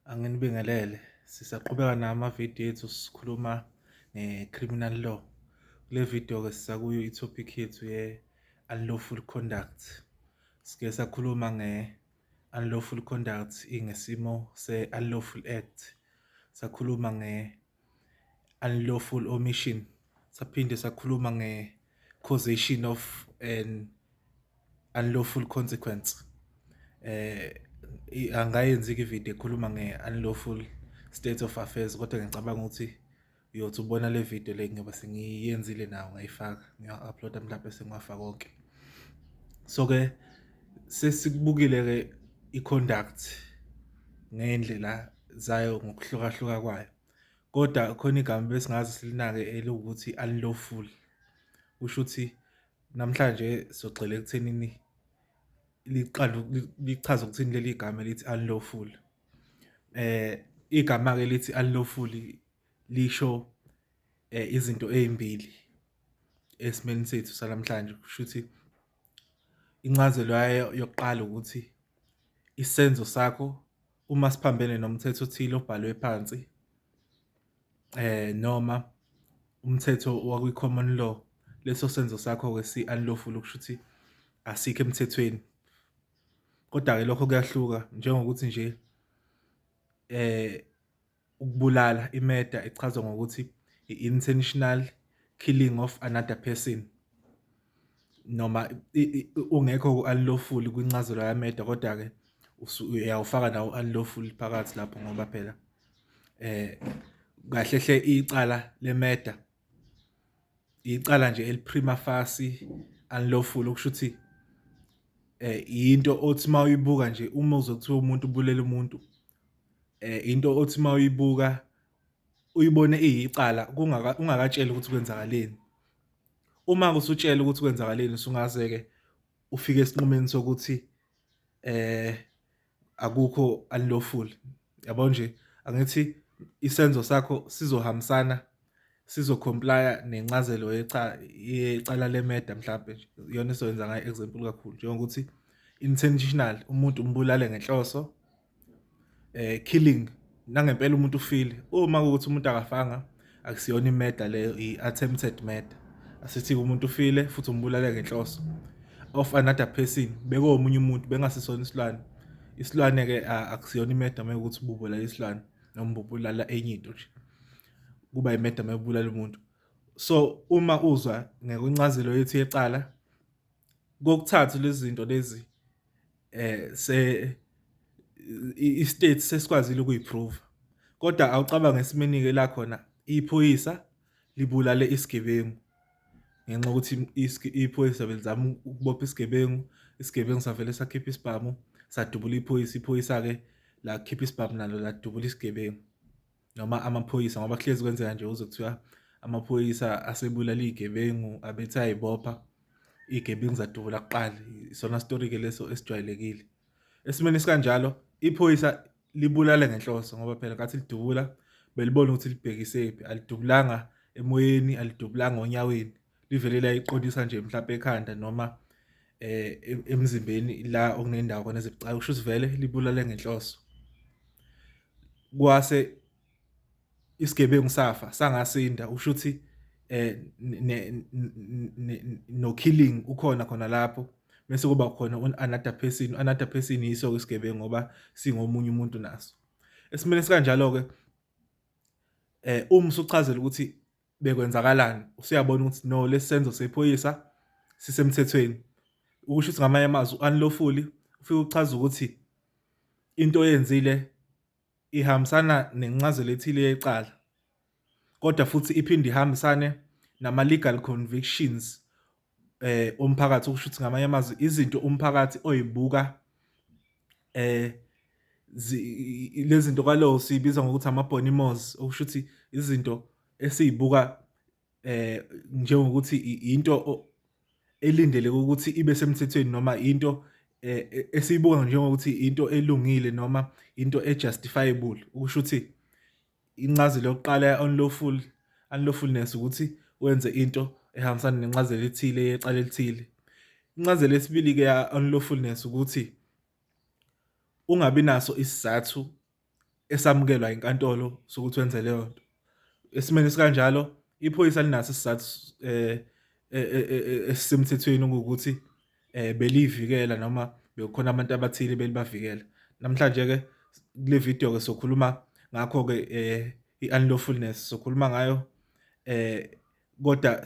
Anginibingelele, sisaqhubeka namavidiyo ethu sikhuluma nge-criminal law. Kule video-ke sisakuyo i-topic yethu ye-unlawful conduct. Sike sakhuluma nge-unlawful conduct ingesimo se-unlawful act, sakhuluma nge-unlawful omission, saphinde sakhuluma nge-causation of an unlawful consequence. Angayenzi-ke ividiyo ekhuluma nge-unlawful state of affairs, kodwa ngicabanga ukuthi uyothi ubona le video le ngoba sengiyenzile nawo ngayifaka, ngiya-upload-a mhlampe sengiwafaka onke. So-ke sesikubukile-ke i-conduct ngey'ndlela zayo ngokuhlukahluka kwayo, kodwa khona igama besingaze silinake eliwukuthi unlawful, kusho ukuthi namhlanje sogxila ekuthenini liqala lichaza ukuthini leli gama elithi unlawful. Igama-ke elithi unlawful lisho izinto ey'mbili esimeni sethu sanamhlanje, kusho ukuthi incazelo yayo yokuqala ukuthi isenzo sakho uma siphambene nomthetho othile obhalwe phansi noma umthetho wakwi-common law, leso senzo sakho-ke si-unlawful, kusho ukuthi asikho emthethweni. Kodwa-ke lokho kuyahluka njengokuthi nje ukubulala i-murder ichazwa ngokuthi i-intentional killing of another person, noma ungekho ku-unlawful kwincazelo ya-murder, kodwa-ke uyawufaka nawo unlawful phakathi lapho ngoba phela kahle hle icala le-murder icala nje eli-prima facie unlawful, okusho ukuthi into othi mawuyibuka nje uma uzothiwa umuntu ubulele umuntu, into othi mawuyibuka uyibone iyicala ungakatsheli ukuthi kwenzakaleni. Uma usutshela ukuthi kwenzakaleni usungaze-ke ufike esinqumeni sokuthi akukho unlawful. Yabo nje, angithi isenzo sakho sizohambisana, sizo-comply-a nencazelo yecala le-murder mhlampe nje, iyona esizoyenza ngayo i-example kakhulu, njengokuthi intentional, umuntu umbulale ngenhloso, killing, nangempela umuntu ufile. Uma kuwukuthi umuntu akafanga, akusiyona i-murder leyo, i-attempted murder. Asithi-ke umuntu ufile futhi umbulale ngenhloso of another person, bekuwomunye umuntu, bengasisona isilwane. Isilwane-ke akusiyona i-murder uma kuwukuthi ububulala isilwane noma ububulala enye into nje, kuba i-murder uma ubulala umuntu. So uma uzwa ngekwencazelo yethu yecala, kokuthathu lezi zinto lezi se i-state sesikwazile ukuyi-prove-a, kodwa awucabange esimeni-ke la khona iphoyisa libulale isigebengu ngenxa yokuthi iphoyisa belizama ukubopha isigebengu, isigebengu savele sakhipha isibhamu sadubula iphoyisa, iphoyisa-ke lakhipha isibhamu nalo ladubula isigebengu noma amaphoyisa, ngoba kuhlezi kwenzeka nje uzwe kuthiwa amaphoyisa asebulala iy'gebengu abethi ayay'bopha, iy'gebengu zadubula kuqala. Isona story-ke leso esijwayelekile. Esimeni esikanjalo iphoyisa libulale ngenhloso ngoba phela ngenkathi lidubula belibona ukuthi libhekisephi, alidubulanga emoyeni, alidubulanga onyaweni, livele layiqondisa nje mhlampe ekhanda noma emzimbeni la okunendawo khona ezibucayi, kusho ukuthi vele libulale ngenhloso. Kwase isigebengu safa sangasinda, kusho ukuthi no-killing ukhona khona lapho, bese kuba khona another person, another person yiso-ke isigebengu ngoba singomunye umuntu naso. Esimeni esikanjalo-ke uma usuchazela ukuthi bekwenzakalani, usuyabona ukuthi no, lesi senzo sephoyisa sisemthethweni. Ukusho ukuthi ngamanye amazwi unlawfully ufike uchaze ukuthi into oyenzile ihambisana nencazelo ethile yecala, kodwa futhi iphinde ihambisane nama-legal convictions omphakathi, okusho ukuthi ngamanye amazwi izinto umphakathi oyibuka lezi zinto kwalo siyibiza ngokuthi ama-bonimos, okusho ukuthi izinto esiyibuka njengokuthi into elindeleke ukuthi ibe semthethweni noma into esiyibuka njengokuthi into elungile noma into e-justifiable. Okusho ukuthi incazelo yokuqala ya-unlawful, unlawfulness ukuthi wenze into ehambisana nencazelo ethile yecala elithile. Incazelo yesibili-ke ya-unlawfulness ukuthi ungabi naso isizathu esamukelwa inkantolo sokuthi wenze leyo nto. Esimeni esikanjalo iphoyisa linaso isizathu esisemthethweni okuwukuthi beliyivikela noma bekukhona abantu abathile belibavikela. Namhlanje-ke kule video-ke sokhuluma ngakho-ke i-unlawfulness, sokhuluma ngayo kodwa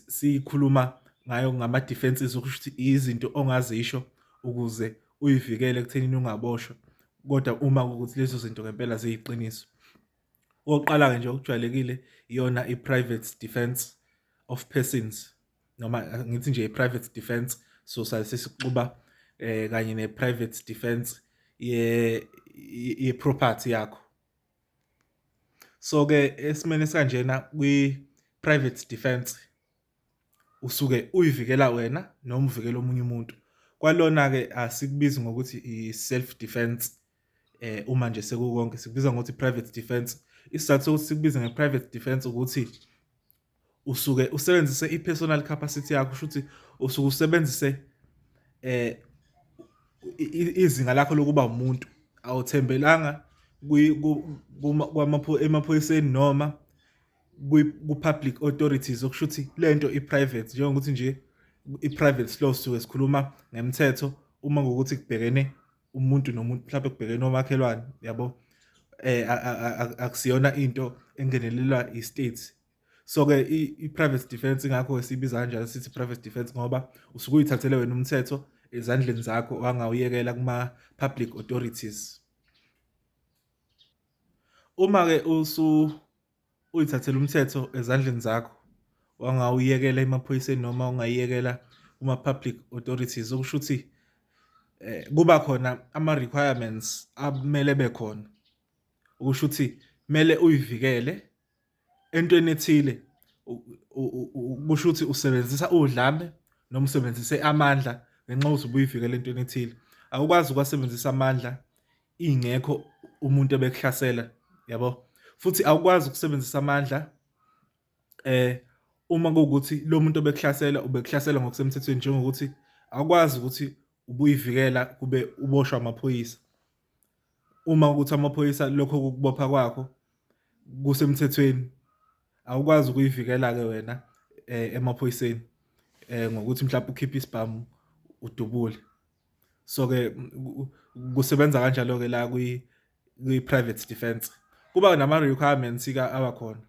sikhuluma ngayo ngama-defences, okusho ukuthi izinto ongazisho ukuze uyivikele ekuthenini ungaboshwa, kodwa uma kuwukuthi lezo zinto ngempela ziyiqiniso. Okokuqala-ke nje okujwayelekile iyona i-private defense of persons, noma ngithi nje i-private defense, so sesixuba kanye ne-private defense ye-property yakho. So-ke esimeni esikanjena kwi-private defense usuke uyivikela wena noma uvikela omunye umuntu. Kwalona-ke asikubizi ngokuthi i-self defense, uma nje sekukonke sikubiza ngokuthi private defense. Isizathu sokuthi sikubize nge-private defense ukuthi usuke usebenzise i-personal capacity yakho, kusho ukuthi usuke usebenzise izinga lakho lokuba umuntu, awuthembelanga emaphoyiseni noma ku-public authorities, okusho ukuthi lento i-private, njengokuthi nje i-private law sisuke sikhuluma ngemthetho uma kuwukuthi kubhekene umuntu nomuntu, mhlawumbe kubhekene omakhelwane, yabo, akusiyona into engenelelwa i-state. So-ke i-private defense ingakho siyibiza kanjalo sithi private defense, ngoba usuke uyithathele wena umthetho ezandleni zakho wangawuyekela kuma-public authorities. Uma-ke uyithathele umthetho ezandleni zakho wangawuyekela emaphoyiseni noma ungayiyekela kuma-public authorities, okusho ukuthi kuba khona ama-requirements akumele bekhona, okusho ukuthi kumele uyivikele entweni ethile, kusho ukuthi usebenzisa udlame noma usebenzise amandla ngenxa yokuthi ubuyivikela entweni ethile. Awukwazi ukuwasebenzisa amandla ingekho umuntu ebekuhlasela, yabo, futhi awukwazi ukusebenzisa amandla uma kuwukuthi lo muntu obekuhlasela ubekuhlasela ngokusemthethweni, njengokuthi awukwazi ukuthi ubuyivikela kube uboshwa amaphoyisa. Uma ukuthi amaphoyisa lokho kukubopha kwakho kusemthethweni, awukwazi ukuyivikela-ke wena emaphoyiseni ngokuthi mhlawumbe ukhiphe isibhamu udubule. So-ke kusebenza kanjalo-ke la kwi-private defense. Kuba nama-requirements-ke abakhona.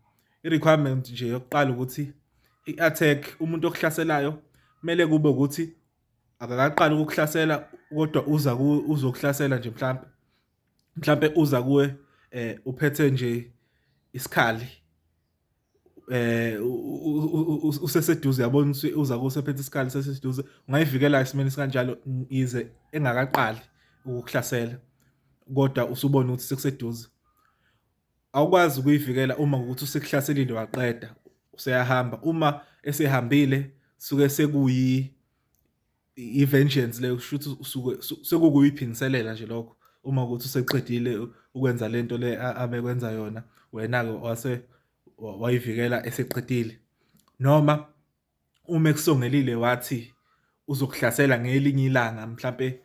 I-requirement nje yokuqala ukuthi i-attack, umuntu okuhlaselayo kumele kube ukuthi akakaqali ukukuhlasela, kodwa uza kuwe uzokuhlasela nje, mhlampe uza kuwe uphethe nje isikhali, useseduze, yabona ukuthi uza kuwe usephethe isikhali seseduze, ungayivikela esimeni esikanjalo yize engakaqali ukukuhlasela, kodwa usubona ukuthi sekuseduze. Awukwazi ukuyivikela uma kuwukuthi usekuhlaselile waqeda useyahamba. Uma esehambile suke sekuyi i-vengeance leyo, kusho ukuthi usuke sekukuyiphindiselela nje lokho, uma ukuthi useqedile ukwenza lento le abekwenza yona, wena-ke wase wayivikela eseqedile. Noma uma ekusongelile wathi uzokuhlasela ngelinye ilanga, mhlampe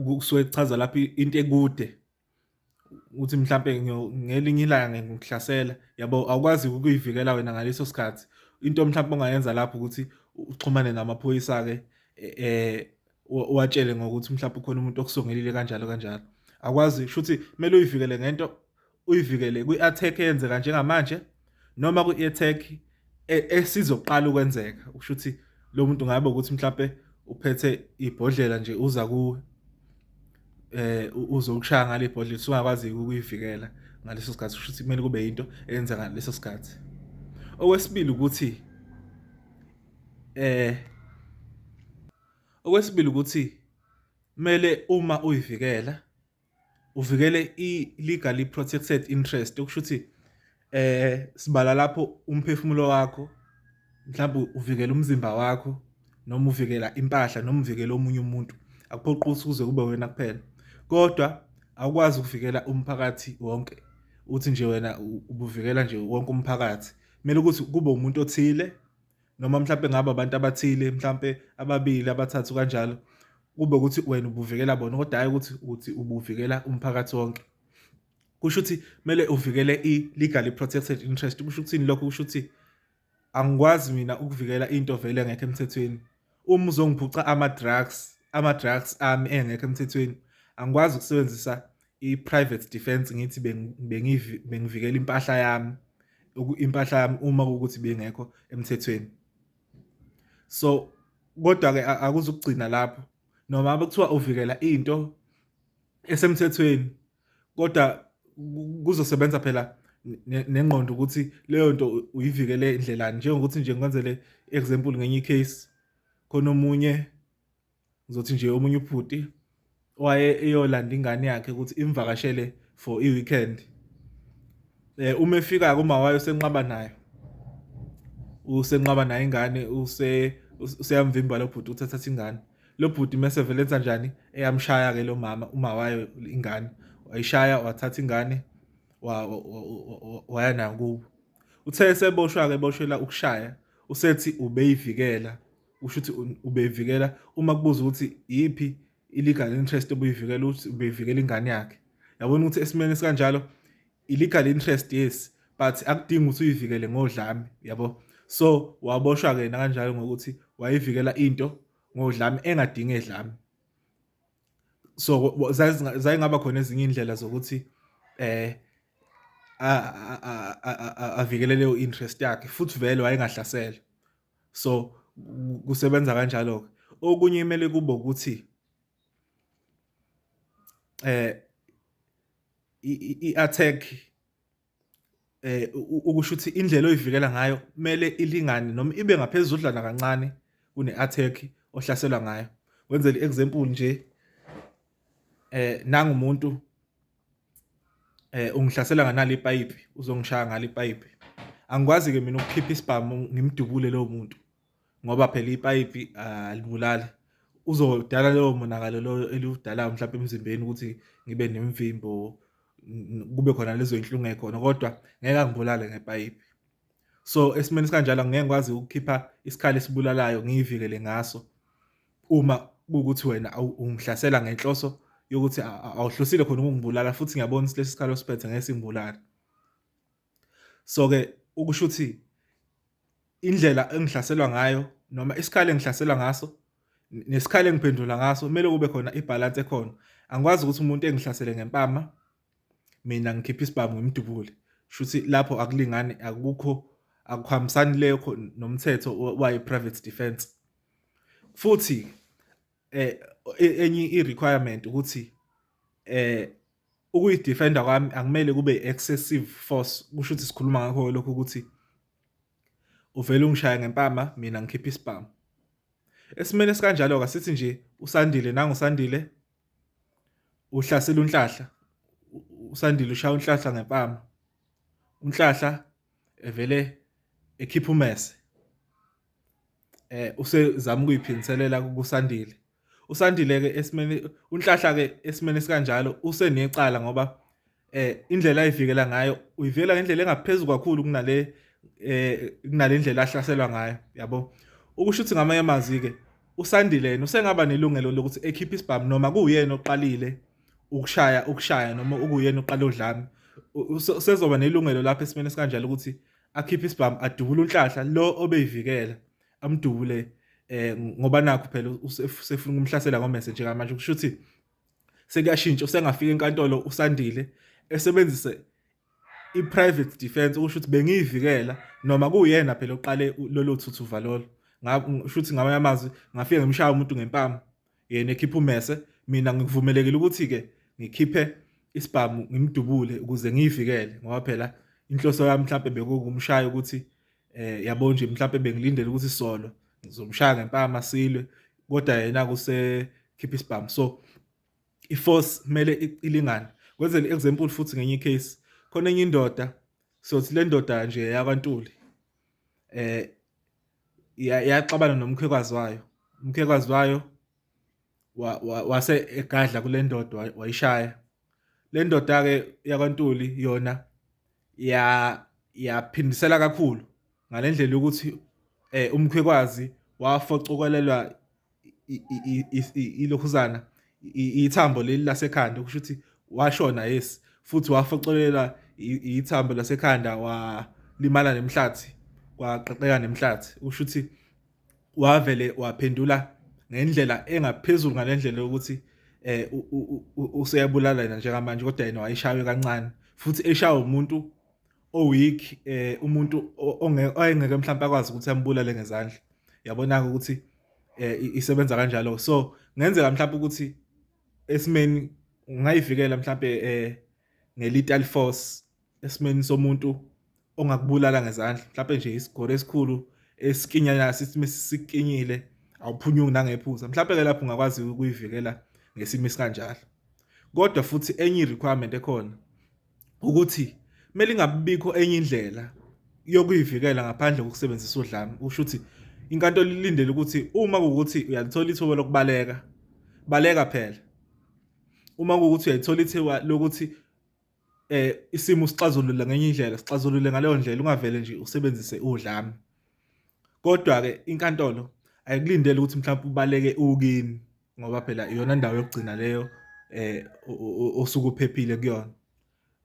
kusuke kuchaza lapho into ekude, ukuthi mhlampe ngelinye ilanga ngikuhlasela, yabo, awukwazi ukuyivikela wena ngaleso sikhathi. Into mhlawumbe ongayenza lapho ukuthi uxhumane namaphoyisa-ke, uwatshele ngokuthi mhlawumbe ukhona umuntu okusongelile kanjalo kanjalo. Akwazi kusho ukuthi kumele uyivikele ngento, uyivikele kwi-attack eyenzeka njengamanje noma kwi-attack esizoqala ukwenzeka. Kusho ukuthi lo muntu ngabe ukuthi mhlampe uphethe ibhodlela nje uza kuwe uzokushaya ngale bhodlela, usungakwazi ukuyivikela ngaleso sikhathi, kusho ukuthi kumele kube into eyenzeka ngaleso sikhathi. Okwesibili ukuthi kumele uma uyivikela uvikele i-legally protected interest, okusho ukuthi sibala lapho umphefumulo wakho, mhlawumbe uvikela umzimba wakho noma uvikela impahla noma uvikela omunye umuntu, akuphoqi ukuthi kuze kube wena kuphela, kodwa awukwazi ukuvikela umphakathi wonke, uthi nje wena ubuvikela nje wonke umphakathi. Kumele ukuthi kube umuntu othile noma mhlawumbe ngabe abantu abathile, mhlawumbe ababili, abathathu kanjalo, kube ukuthi wena ubuvikela bona, kodwa hhayi ukuthi uthi ubuvikela umphakathi wonke. Kusho ukuthi kumele uvikele i-legally protected interest. Kusho ukuthini lokho? Kusho ukuthi angikwazi mina ukuvikela into vele engekho emthethweni. Uma uzongiphuca ama-drugs, ama-drugs ami engekho emthethweni, angikwazi ukusebenzisa i-private defense ngithi bengivikela impahla yami, impahla yami uma kuwukuthi bengekho emthethweni. So kodwa-ke akuzukugcina lapho, noma ngabe kuthiwa uvikela into esemthethweni kodwa kuzosebenza phela nengqondo ukuthi leyo nto uyivikele indlelani. Njengokuthi nje ngikwenzele example ngenye i-case, khona omunye, ngizothi nje omunye ubhuti waye eyolanda ingane yakhe ukuthi imvakashele for i-weekend. Uma efika-ke uma wayo usenqaba nayo, usenqaba nayo ingane, useyamvimba lo bhuti ukuthi athathe ingane. Lo bhuti mese vele enza njani? Eyamshaya-ke lo mama, uma wayo ingane, wayishaya wathatha ingane waya nayo kubo. Uthe eseboshwa-ke eboshelwa ukushaya, usethi ubeyivikela, kusho ukuthi ubeyivikela uma kubuza ukuthi iyiphi i-legal interest obuyivikela, ukuthi ubeyivikela ingane yakhe. Yabona ukuthi esimeni esikanjalo i-legal interest yes, but akudingi ukuthi uyivikele ngodlame, yabo. So waboshwa-ke yena kanjalo ngokuthi wayivikela into ngodlame engadingi edlame. So zayingaba khona ezinye iy'ndlela zokuthi avikele leyo interest yakhe futhi vele wayengahlaselwa. So kusebenza kanjalo-ke. Okunye kumele kube ukuthi i-attack ukusho ukuthi indlela oyivikela ngayo kumele ilingane noma ibe ngaphezudlwana kancane kune-attack ohlaselwa ngayo. Kwenzela i-example nje, nangu umuntu ungihlasela nganali ipayipi, uzongishaya ngalo ipayipi. Angikwazi-ke mina ukukhipha isibhamu ngimdubule lowo muntu ngoba phela ipayipi alibulali. Uzodala lowo monakalo loyo eliwudalayo mhlawumpe emzimbeni ukuthi ngibe nemivimbo, kube khona lezo y'nhlungu ey'khona kodwa ngeke angibulale ngepayipi. So esimeni esikanjalo angeke ngikwazi ukukhipha isikhali esibulalayo ngiy'vikele ngaso uma kuwukuthi wena ungihlasela ngenhloso yokuthi awuhlosile khona ukungibulala futhi ngiyabona ukuthi lesi sikhali osiphethe ngeke singibulale. So-ke ukusho ukuthi indlela engihlaselwa ngayo noma isikhali engihlaselwa ngaso nesikhali engiphendula ngaso kumele kube khona ibhalansi ekhona. Angikwazi ukuthi umuntu engihlasele ngempama mina ngikhiphe isibhamu ngimdubule. Shuthi lapho akulingani, akukho, akuhambisani lekho nomthetho wayi-private defense. Futhi enye i-requirement ukuthi ukuyidefenda kwami akumele kube excessive force. Kusho ukuthi sikhuluma ngakho lokho ukuthi uvele ungishaya ngempama mina ngikhiphe isibhamu. Esimeni esikanjalo-ke asithi nje uSandile, nangu uSandile uhlasela uNhlahla, uSandile ushaya uNhlahla ngempama, uNhlahla evele ekhipha umese usezama ukuyiphindiselela kuSandile. USandile-ke esimeni, uNhlahla-ke esimeni esikanjalo usenecala ngoba indlela ayivikela ngayo uyivikela ngendlela engaphezulu kakhulu kunale kunale ndlela ahlaselwa ngayo, yabo. Ukusho ukuthi ngamanye amazwi-ke uSandile yena usengaba nelungelo lokuthi ekhiphe isibhamu noma kuwuyena oqalile ukushaya ukushaya noma ukuyena oqale udlame, usezoba nelungelo lapho esimeni esikanjalo ukuthi akhiphe isibhamu adubule uNhlahla lo obeyivikela, amdubule ngoba nakhu phela usefuna ukumhlasela ngomese njengamanje. Kusho ukuthi sekuyashintsha, usengafika enkantolo uSandile esebenzise i-private defense, okusho ukuthi bengiyivikela noma kuwuyena phela oqale lolo thuthuva lolo. Kusho ukuthi ngamanye amazwi ngafike ngimshaya umuntu ngempama, yena ekhipha umese, mina ngikuvumelekile ukuthi-ke ngikhiphe isibhamu ngimdubule ukuze ngiyivikele ngoba phela inhloso yami mhlampe bekuwukumshaya ukuthi yabo nje mhlampe bengilindele ukuthi solo ngizomshaya ngempama silwe, kodwa yena kusekhipha isibhamu. So i-force kumele ilingane. Kwenzela i-example futhi ngenye i-case, khona enye indoda, sothi le ndoda nje yakwaNtuli yaxabana nomkhwekazi wayo, umkhwekazi wayo wase egadla kule ndoda wayishaya. Le ndoda-ke yakwaNtuli yona yaphindisela kakhulu ngale ndlela yokuthi umkhwekazi wafocokelelwa ilokhuzana, ithambo leli lasekhanda, okusho ukuthi washona yes. Futhi wafocolela ithambo lasekhanda walimala nemhlathi, kwaqaqeka nemhlathi. Usho ukuthi wavele waphendula ngendlela engaphezulu ngale ndlela yokuthi useyabulala yena njengamanje, kodwa yena wayeshaywe kancane futhi eshawa umuntu o-weak, umuntu ongeke mhlawumbe akwazi ukuthi ambulale ngezandla. Yabona-ke ukuthi isebenza kanjalo. So kungenzeka mhlawumbe ukuthi esimeni ungayivikela mhlawumbe nge-lethal force esimeni somuntu ongakubulala ngezandla, mhlawumbe nje isigoro esikhulu esikinyana sithi sikinyile awuphunyuki nangephutha, mhlawumbe ke lapho ungakwazi ukuyivikela ngesimo esikanjalo. Kodwa futhi enye i-requirement ekhona ukuthi kumele ingabikho enye indlela yokuyivikela ngaphandle kokusebenzisa udlame. Usho ukuthi inkantolo ilindele ukuthi uma kuwukuthi uyalithola ithuba lokubaleka, baleka phela. Uma kuwukuthi uyalithola ithuba lokuthi isimo sixazulule ngenye indlela, sixazulule ngaleyo ndlela, ungavele nje usebenzise udlame. Kodwa-ke inkantolo ayikulindele ukuthi mhlawumbe ubaleke ukini, ngoba phela iyona ndawo yokugcina leyo osuke uphephile kuyona.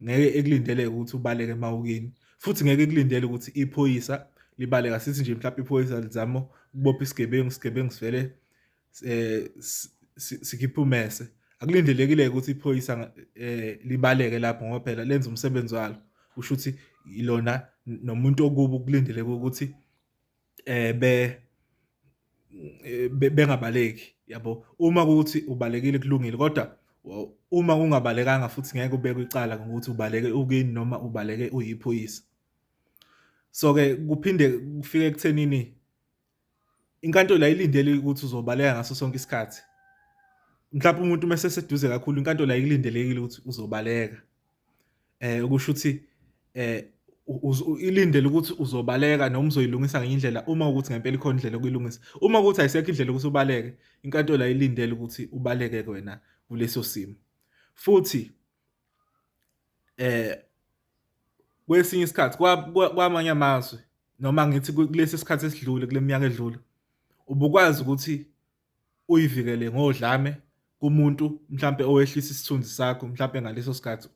Ngeke ekulindeleke ukuthi ubaleke uma ukini, futhi ngeke ekulindele ukuthi iphoyisa libaleke. Asithi nje mhlawumbe iphoyisa lizama ukubopha isigebengu, isigebengu sivele sikhiphe umese. Akulindelekile ukuthi iphoyisa libaleke lapho ngoba phela lenza umsebenzi walo. Kusho ukuthi ilona nomuntu okubo kulindeleke ukuthi bengabaleki yabo. Uma kuwukuthi ubalekile kulungile, kodwa uma ungabalekanga futhi ngeke ubekwe icala ngokuthi ubaleke ukini noma ubaleke uyiphoyisa. So-ke kuphinde kufike ekuthenini inkantolo ayilindele ukuthi uzobaleka ngaso sonke isikhathi. Mhlawumbe umuntu uma eseseduze kakhulu inkantolo ayikulindelekile ukuthi uzobaleka. Okusho ukuthi ilindele ukuthi uzobaleka noma uzoyilungisa ngenye indlela uma ukuthi ngempela ikhona indlela yokuyilungisa. Uma kuwukuthi ayisekho indlela yokuthi ubaleke, inkantolo ayilindele ukuthi ubaleke wena kuleso simo. Futhi kwesinye isikhathi kwamanye amazwe noma ngithi kulesi sikhathi esidlule kule minyaka edlule, ubukwazi ukuthi uyivikele ngodlame kumuntu mhlampe owehlisa isithunzi sakho mhlampe ngaleso sikhathi,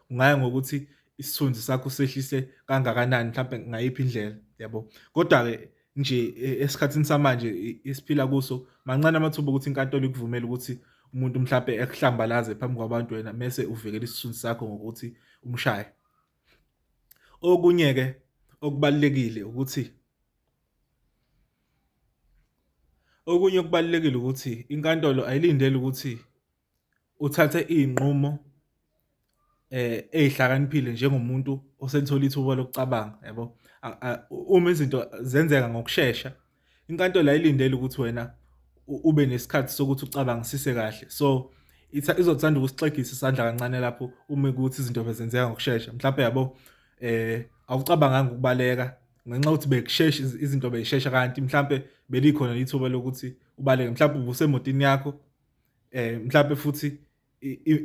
kungaya ngokuthi isithunzi sakho sehlise kangakanani mhlampe ngayiphi indlela yabo. Kodwa-ke nje esikhathini samanje esiphila kuso mancane amathuba okuthi inkantolo ikuvumele ukuthi umuntu mhlampe ekuhlambalaze phambi kwabantu wena mese uvikela isithunzi sakho ngokuthi umshaye. Okunye-ke okubalulekile ukuthi okunye okubalulekile ukuthi inkantolo ayilindele ukuthi uthathe iy'nqumo ey'hlakaniphile njengomuntu oselithola ithuba lokucabanga yabo. Uma izinto zenzeka ngokushesha, inkantolo ayilindele ukuthi wena ube nesikhathi sokuthi ucabangisise kahle. So izothanda ukusixegisa isandla kancane lapho uma kuwukuthi izinto bezenzeka ngokushesha. Mhlampe yabo awucabanganga ukubaleka ngenxa yokuthi bekushesha izinto beyishesha kanti mhlampe belikhona ithuba lokuthi ubaleke. Mhlampe ubusemotini yakho mhlampe futhi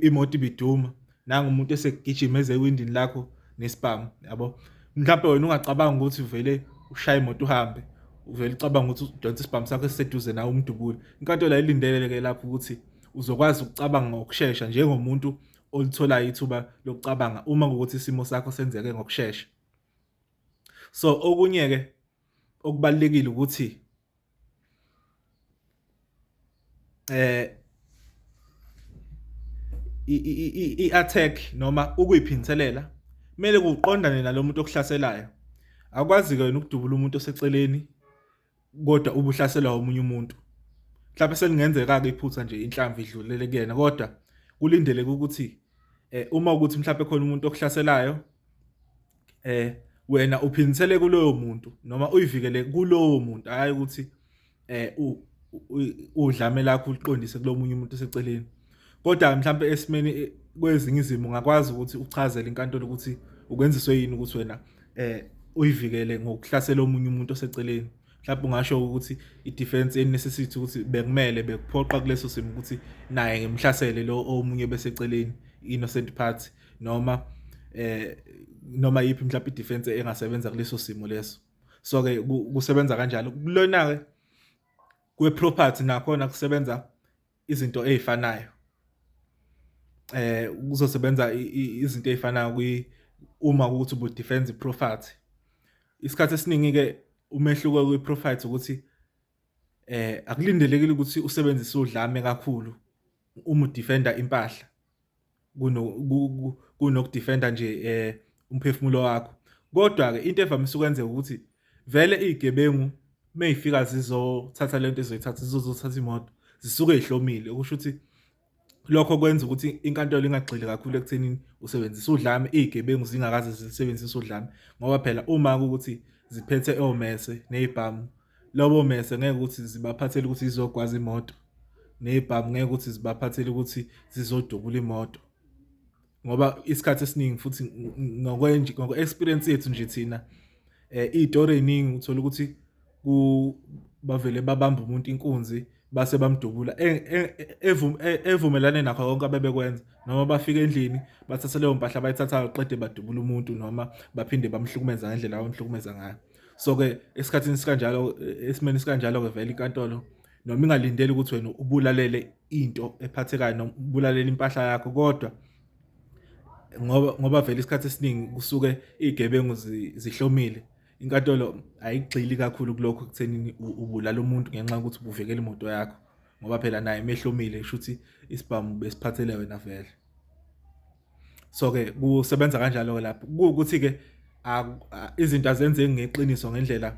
imoto ibiduma, nangu umuntu esegijima eze ewindini lakho nesibhamu yabo. Mhlampe wena ungacabanga ukuthi uvele ushaye imoto uhambe, uvele ucabanga ukuthi udonse isibhamu sakho esiseduze nawe umdubule. Inkantolo ayilindele-ke lapho ukuthi uzokwazi ukucabanga ngokushesha njengomuntu olitholayo ithuba lokucabanga uma kuwukuthi isimo sakho senzeke ngokushesha. So okunye-ke okubalulekile ukuthi i-attack noma ukuyiphindiselela kumele kuqondane nalo muntu okuhlaselayo. Akwazi-ke wena ukudubula umuntu oseceleni kodwa ubuhlaselwa omunye umuntu. Mhlawumbe selingenzeka-ke iphutha nje inhlamvu idlulele kuyena, kodwa kulindeleke ukuthi uma ukuthi mhlawumbe khona umuntu okuhlaselayo wena uphindisele kuloyo muntu noma uyivikele kulowo muntu, hhayi ukuthi udlame lakho uliqondise kulo munye umuntu oseceleni. Kodwa mhlampe esimeni kwezinye izimo ungakwazi ukuthi uchazele inkantolo ukuthi ukwenziswe yini ukuthi wena uyivikele ngokuhlasela omunye umuntu oseceleni. Mhlawumbe ungasho ukuthi i-defense necessity ukuthi bekumele bekuphoqa kuleso simo ukuthi naye ngimhlasele lo omunye beseceleni, innocent party, noma noma yiphi mhlawumbe i-defense engasebenza kuleso simo leso. So-ke kusebenza kanjalo. Kulona-ke kwe-property nakhona kusebenza izinto ey'fanayo. Kuzosebenza izinto ey'fana uma kuwukuthi ubu-defend i-property. Isikhathi esiningi-ke umehluko kwi-property ukuthi akulindelekile ukuthi usebenzise udlame kakhulu uma udifenda impahla kunokudifenda nje umphefumulo wakho. Kodwa-ke into evamise ukwenzeka ukuthi vele iy'gebengu mey'fika zizothatha lento ezoyithatha, zizothatha imoto, zisuke y'hlomile okusho ukuthi lokho kwenza ukuthi inkantolo ingagxili kakhulu ekuthenini usebenzisa udlame, iy'gebengu zingakaze zilisebenzise udlame ngoba phela uma kuwukuthi ziphethe omese ney'bhamu, lobo mese ngeke ukuthi zibaphathele ukuthi zizogwaza imoto, ney'bhamu ngeke ukuthi zibaphathele ukuthi zizodubula imoto. Ngoba isikhathi esiningi futhi ngokwe-experience yethu nje thina iy'tori ey'ningi uthola ukuthi bavele babambe umuntu inkunzi base bamdubula evumelane nakho konke abebekwenza, noma bafika endlini bathathe leyo mpahla abayithathayo qede badubule umuntu noma baphinde bamhlukumeza ngendlela abamhlukumeza ngayo. So-ke esikhathini esikanjalo, esimeni esikanjalo-ke vele inkantolo noma ingalindeli ukuthi wena ubulalele into ephathekayo noma ubulalele impahla yakho, kodwa ngoba vele isikhathi esiningi kusuke iy'gebengu zihlomile, inkantolo ayigxili kakhulu kulokho ekuthenini ubulala umuntu ngenxa yokuthi ubuvikela imoto yakho, ngoba phela naye mehlomile kusho ukuthi isibhamu besiphathele wena vele. So-ke kusebenza kanjalo-ke lapho, kuwukuthi-ke izinto azenzeki ngeqiniso ngendlela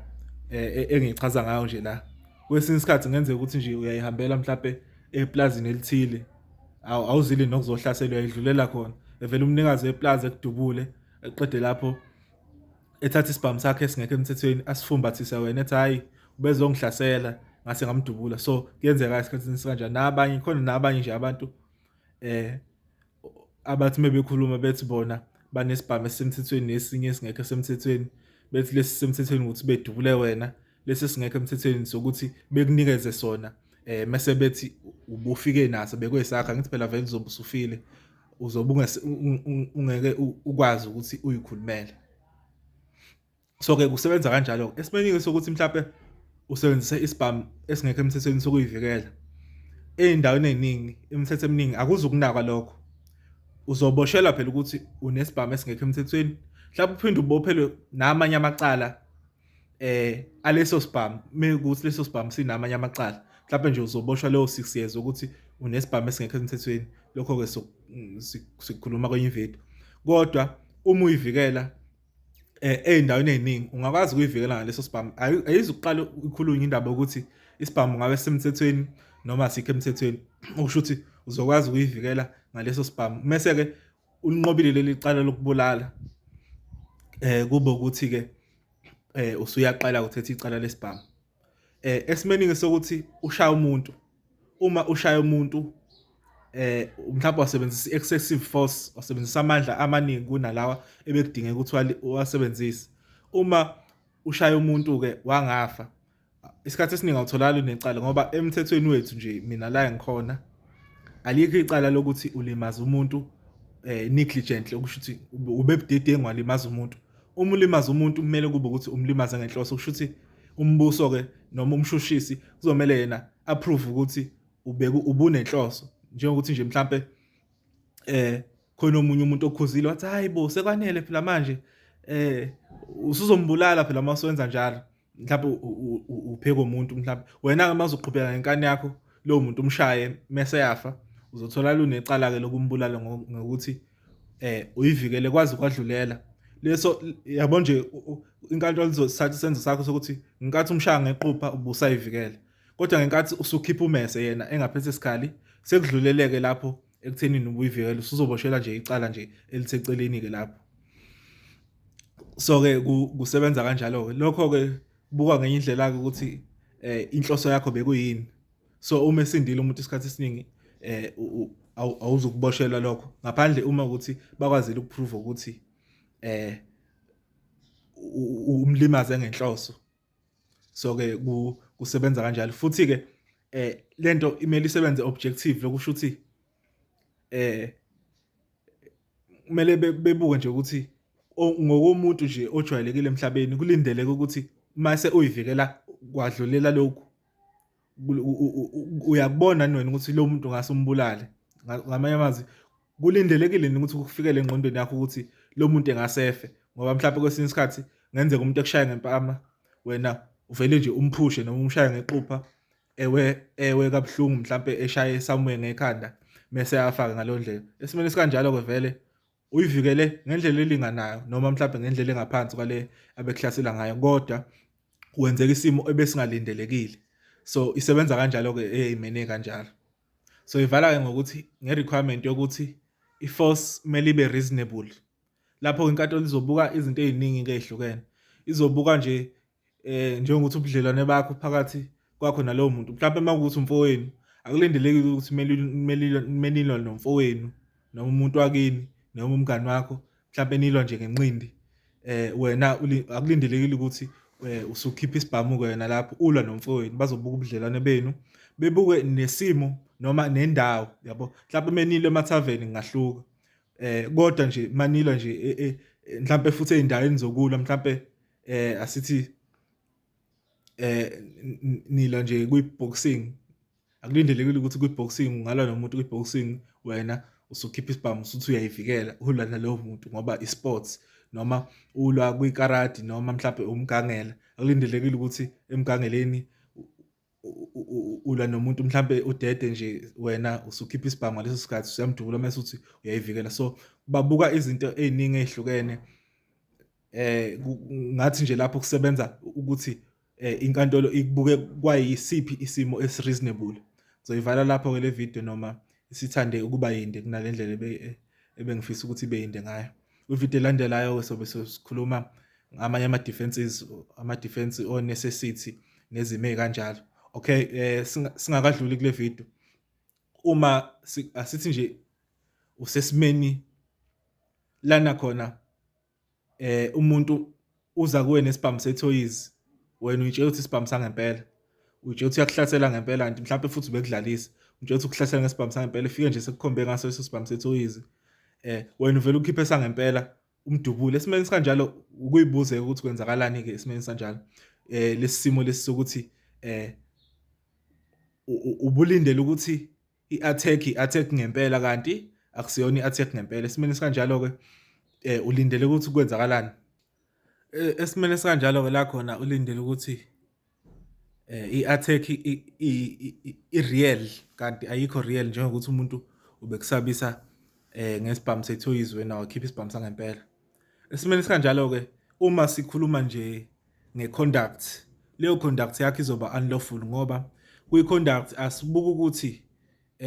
engiyichaza ngayo nje la. Kwesinye isikhathi kungenzeka ukuthi nje uyayihambela mhlampe eplazini elithile, awuzile nokuzohlasela uyayidlulela khona, evele umnikazi weplazi ekudubule, eqede lapho ethatha isibhamu sakhe esingekho emthethweni asifumbathise wena ethi hhayi ubezongihlasela ngase ngamdubula. So kuyenzeka esikhathini esikanjani, nabanye khona nabanye nje abantu abathi uma bekhuluma bethi bona banesibhamu esisemthethweni nesinye esingekho esemthethweni, bethi lesi sisemthethweni ukuthi bedubule wena, lesi esingekho emthethweni sokuthi bekunikeze sona mese bethi ubufike naso bekwesakho. Angithi phela vele uzobe usufile, uzobe ungeke ukwazi ukuthi uyikhulumele. So-ke kusebenza kanjalo-ke esimeni sokuthi mhlampe usebenzise isibhamu esingekho emthethweni sokuyivikela, ey'ndaweni ey'ningi imithetho eminingi akuzukunakwa lokho, uzoboshelwa phela ukuthi unesibhamu esingekho emthethweni, mhlawumbe uphinde ubophelwe namanye amacala aleso sibhamu mekuwukuthi leso sibhamu sinamanye amacala, mhlawumbe nje uzoboshwa leyo 6 years ukuthi unesibhamu esingekho emthethweni. Lokho-ke sikukhuluma kwenye ividiyo. Kodwa uma uyivikela ey'ndaweni ey'ningi ungakwazi ukuyivikela ngaleso sibhamu, ayizukuqala ikhulunywe indaba yokuthi isibhamu ngabe sisemthethweni noma asikho emthethweni, okusho ukuthi uzokwazi ukuyivikela ngaleso sibhamu. Mese-ke ulinqobile leli cala lokubulala, kube ukuthi-ke usuyaqala uthethe icala lesibhamu. Esimeni-ke sokuthi ushaya umuntu, uma ushaya umuntu mhlawumbe wasebenzisa i-excessive force, wasebenzisa amandla amaningi kunalawa ebekudingeka ukuthi uwasebenzise. Uma ushaya umuntu-ke wangafa, isikhathi esiningi awutholakali unecala ngoba emthethweni wethu nje mina la engikhona alikho icala lokuthi ulimaza umuntu negligently, okusho ukuthi ube budedengu walimaza umuntu. Uma ulimaza umuntu kumele kube ukuthi umlimaza ngenhloso, kusho ukuthi umbuso-ke noma umshushisi kuzomele yena approve ukuthi ubunenhloso, njengokuthi nje mhlampe khona omunye umuntu okhuzile wathi hayi bo sekwanele phela manje usuzombulala phela uma usuwenza njalo, mhlawumbe upheke umuntu, mhlawumbe wena-ke uma uzoqhubeka ngenkani yakho lowo muntu umshaye mese yafa, uzotholakala unecala-ke lokumbulala ngokuthi uyivikele kwaze kwadlulela leso. Yabo nje inkantolo izothatha isenzo sakho sokuthi ngenkathi umshaya ngequpha ubusayivikela, kodwa ngenkathi usukhipha umese yena engaphethe sikhali sekudluleleke lapho ekuthenini ubuyivikela, usuzoboshelwa nje icala nje eliseceleni-ke lapho. So-ke kusebenza kanjalo-ke lokho-ke, buka ngenye indlela-ke ukuthi inhloso yakho bekuyini. So uma esindile umuntu isikhathi esiningi awuzukuboshelwa lokho, ngaphandle uma ukuthi bakwazile ukuprove ukuthi umlimaze ngenhloso. So-ke kusebenza kanjalo futhi-ke lento imele isebenze objective, lokusho ukuthi kumele bebuke nje ukuthi ngokomuntu nje ojwayelekile emhlabeni kulindeleke ukuthi mase uyivikela kwadlulela lokhu, uyakubona yini wena ukuthi lo muntu ungase umbulale. Ngamanye amazwi Kulindelekile yini ukuthi kufikele engqondweni yakho ukuthi lo muntu engasefe, ngoba mhlawumbe kwesinye isikhathi kungenzeka umuntu ekushaye ngempama, wena uvele nje umphushe noma umshaye ngequpha, ewe ewe kabuhlungu mhlampe eshaye somewhere ngekhanda mese afake ngaleyo ndlela. Esimeni esikanjalo-ke vele uyivikele ngendlela elinganayo noma mhlampe ngendlela engaphansi kwale abekuhlasela ngayo, kodwa kwenzeka isimo ebesingalindelekile. So isebenza kanjalo-ke ey'meni ey'kanjalo. So ivala-ke ngokuthi nge-requirement yokuthi i-force kumele ibe reasonable. Lapho inkantolo izobuka izinto ey'ningi-ke ey'hlukene. Izobuka nje njengokuthi ubudlelwane bakho phakathi kwakho nalowo muntu, mhlampe uma kuwukuthi umfowenu, akulindelekile ukuthi kumele nilwe nomfowenu noma umuntu wakini noma umngani wakho, mhlampe nilwa nje ngenqindi. Wena akulindelekile ukuthi usukhipha isibhamu-ke wena lapho ulwa nomfowenu, bazobuka ubudlelwane benu, bebuke nesimo noma nendawo yabo. Mhlampe menilwa emathaveni kungahluka, kodwa nje manilwa nje mhlampe futhi ey'ndaweni zokulwa mhlampe asithi nilwa nje kwi-boxing, akulindelekile ukuthi kwi-boxing ungalwa nomuntu kwi-boxing wena usukhipha isibhamu usuthi uyayivikela ulwa nalowo muntu ngoba i-sports, noma ulwa kwikarati noma mhlampe umgangela, akulindelekile ukuthi emgangeleni ulwa nomuntu mhlampe udede nje wena usukhipha isibhamu ngaleso sikhathi usuyamdubula mase uthi uyayivikela. So babuka izinto ey'ningi ey'hlukene. Ngathi nje lapho kusebenza ukuthi inkantolo ikubuke kwayisiphi isimo esi-reasonable. Ngizoyivala lapho-ke le video noma isithande ukuba yinde kunale ndlela ebengifisa ukuthi ibe yinde ngayo. Kwividiyo elandelayo-ke sobe sikhuluma ngamanye ama-defenses, ama-defense o-necessity nezimo ey'kanjalo. Okay, singakadluli kule video, uma asithi nje usesimeni lana khona umuntu uza kuwe nesibhamu sethoyizi, wena uyitshela ukuthi isibhamu sangempela, uyitshela ukuthi uyakuhlasela ngempela, kanti mhlampe futhi ubekudlalisa, uyitshela ukuthi ukuhlasela ngesibhamu sangempela, efike nje sekukhombe ngaso leso sibhamu sethoyizi, wena uvele ukhiphe sangempela umdubule. Esimeni esikanjalo ukuyibuze ukuthi kwenzakalani-ke esimeni esikanjalo, lesi simo lesi sokuthi ubulindele ukuthi i-attack i-attack ngempela kanti akusiyona i-attack ngempela. Esimeni esikanjalo-ke ulindele ukuthi kwenzakalani? Esimeni esikanjalo-ke la khona ulindele ukuthi i-attack i-real kanti ayikho real, njengokuthi umuntu ubekusabisa ngesibhamu sethoyizi wena wakhipha isibhamu sangempela. Esimeni esikanjalo-ke uma sikhuluma nje nge-conduct, leyo conduct yakho izoba unlawful ngoba kwi-conduct asibuki ukuthi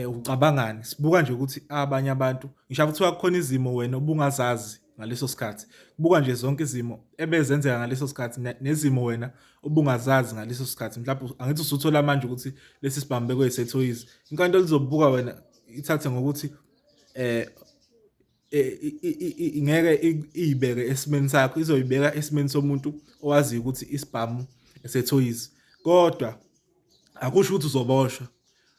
ucabangani, sibuka nje ukuthi abanye abantu, ngisho kuthiwa kukhona izimo wena obungazazi ngaleso sikhathi, buka nje zonke izimo ebezenzeka ngaleso sikhathi nezimo wena obungazazi ngaleso sikhathi. Mhlawumbe angithi usuthola manje ukuthi lesi sibhamu bekuyisethoyizi, inkantolo izobuka wena ithathe ngokuthi ingeke iyibeke esimeni sakho, izoyibeka esimeni somuntu owaziyo ukuthi isibhamu esethoyizi, kodwa akusho ukuthi uzoboshwa.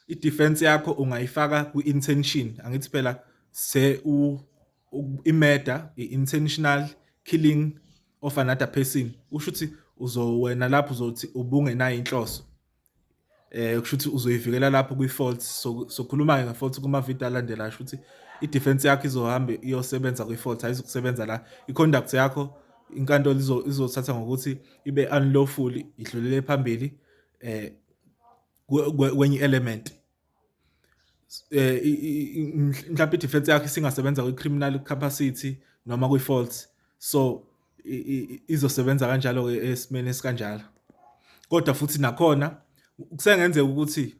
I-defense yakho ungayifaka kwi-intention, angithi phela se i-murder, i-intentional killing of another person, kusho ukuthi wena lapho uzothi ubungenayo inhloso, kusho ukuthi uzoyivikela lapho kwi-fault. So sokhuluma-ke nge-fault kuma-video alandelayo, kusho ukuthi i-defense yakho izohamba iyosebenza kwi-fault, ayizukusebenza la. I-conduct yakho inkantolo izothatha ngokuthi ibe unlawful, idlulele phambili kwenye element. Mhlawumbe i-defense yakho isingasebenza kwi-criminal capacity noma kwi-fault, so izosebenza kanjalo-ke esimeni esikanjalo. Kodwa futhi nakhona kusengenzeka ukuthi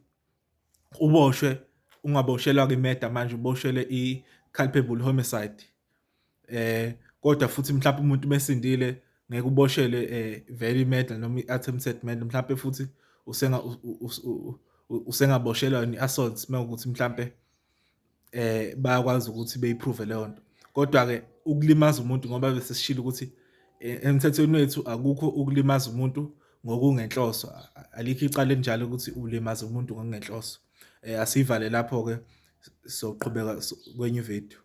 uboshwe, ungaboshelwa i-murder manje, uboshelwe i-culpable homicide, kodwa futhi mhlawumbe umuntu mesindile ngeke uboshelwe vele i-murder noma i-attempted murder, mhlampe futhi usengaboshelwa i-assault mawukuthi mhlampe bayakwazi ukuthi beyiprove leyo nto. Kodwa-ke ukulimaza umuntu, ngoba bese sishilo ukuthi emthethweni wethu akukho ukulimaza umuntu ngokungenhloso, alikho icala elinjalo ukuthi ulimaza umuntu ngokungenhloso. Asiyivale lapho-ke, soqhubeka kwenye ividiyo.